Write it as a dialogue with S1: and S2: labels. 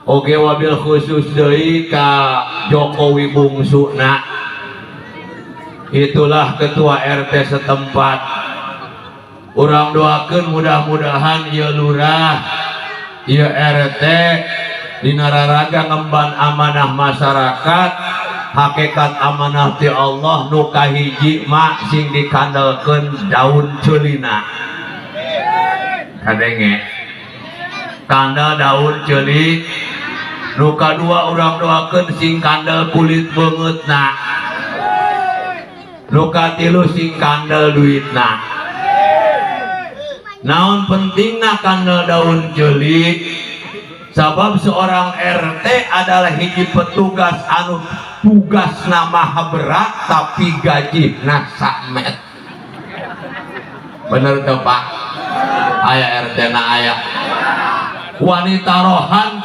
S1: Oge wabil khusus deui ka Jokowi bungsuna, itulah ketua RT setempat. Urang doakeun mudah-mudahan ieu lurah, ieu RT dina raraga ngemban amanah masyarakat, hakikat amanah ti Allah. Nu kahiji mah sing dikandelkeun daun ceulina. Kadenge, kandel daun ceuli. Nu kadua, urang doakeun sing kandel kulit beungeutna. Nu katilu, sing kandel duitna. Naon pentingna kandel daun ceuli? Sabab seorang RT adalah hiji petugas anu tugasna maha berat, tapi gajina samet. Bener tuh, Pak? Aya RT na, aya wanita rohan.